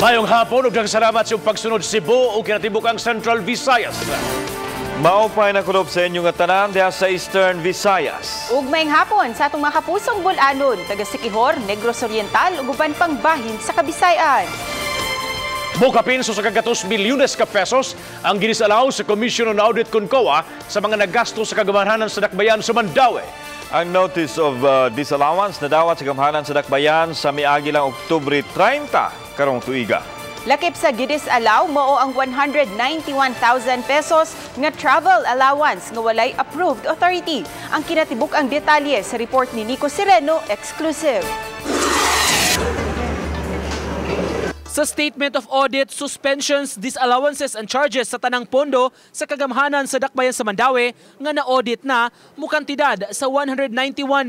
Mayong hapon ug salamat sa iyong pagsunod, Cebu ug kinatibuk-ang Central Visayas. Maupay na kulob sa inyong tanan diha sa Eastern Visayas. Ug maayong hapon sa atong mga kapusong Bol-anon, taga Siquijor, Negros Oriental ug uban pang bahin sa Kabisayan. Mukapin sa kagatos milyones ka pesos ang ginisalaw sa Commission on Audit kon COA sa mga naggasto sa kagamhanan sa dakbayan sa Mandaue. Ang notice of disallowance nadawat sa gamhanan sa dakbayan sa miagi lang Oktubre 30 karong tuiga. Lakip sa gidisalaw mao ang 191,000 pesos nga travel allowance nga walay approved authority. Ang kinatibuk-ang detalye sa report ni Nico Sereno, exclusive. Sa Statement of Audit, Suspensions, Disallowances and Charges sa tanang pondo sa kagamhanan sa dakbayan sa Mandaue nga na-audit na, mukantidad sa 191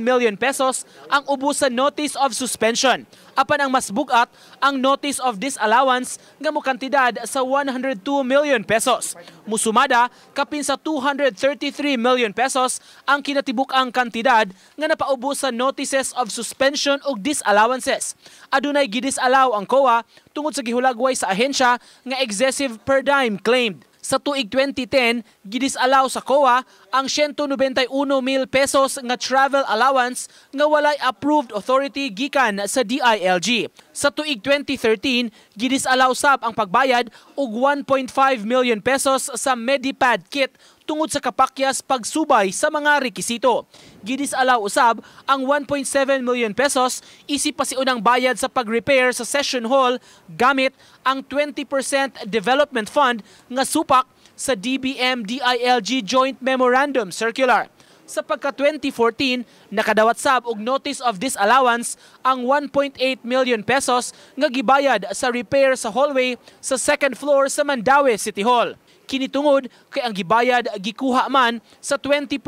million pesos ang ubos sa Notice of Suspension. Apan ang mas bugat ang Notice of Disallowance nga mukantidad sa 102 million pesos. Musumada, kapin sa 233 million pesos ang kinatibuk-ang kantidad nga napaubos sa Notices of Suspension ug Disallowances. Adunay gidisallow ang COA tungod sa gihulagway sa ahensya nga excessive per diem claimed. Sa tuig 2010, gidisalaw sa COA ang 191 mil pesos nga travel allowance nga walay approved authority gikan sa DILG. Sa tuig 2013, gidisalaw sab ang pagbayad og 1.5 million pesos sa Medipad kit tungod sa kapakyas pagsubay sa mga rekisito. Gidisalaw usab ang 1.7 million pesos isip pasiunang bayad sa pag-repair sa session hall gamit ang 20% development fund nga supak sa DBM-DILG Joint Memorandum Circular. Sa pagka 2014, nakadawat sab og notice of disallowance ang 1.8 million pesos nga gibayad sa repair sa hallway sa second floor sa Mandaue City Hall. Kini tungod kay ang gibayad gikuha man sa 20%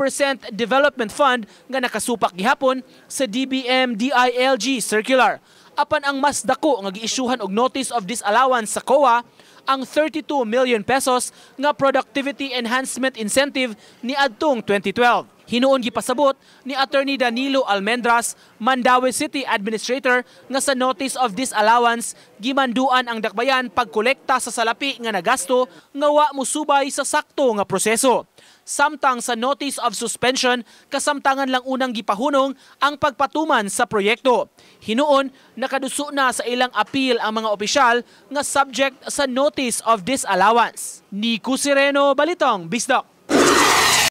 development fund nga nakasupak gihapon sa DBM-DILG Circular. Apan ang mas dako nga giisyuhan og notice of disallowance sa COA ang 32 million pesos nga productivity enhancement incentive ni adtong 2012. Hinuon gipasabot ni Attorney Danilo Almendras, Mandaue City Administrator, nga sa notice of disallowance gimanduan ang dakbayan pagkolekta sa salapi nga nagasto nga wa mosubay sa sakto nga proseso. Samtang sa notice of suspension, kasamtangan lang unang gipahunong ang pagpatuman sa proyekto. Hinuon, nakaduso na sa ilang appeal ang mga opisyal nga subject sa notice of disallowance. Nico Sereno, Balitang Bisdak.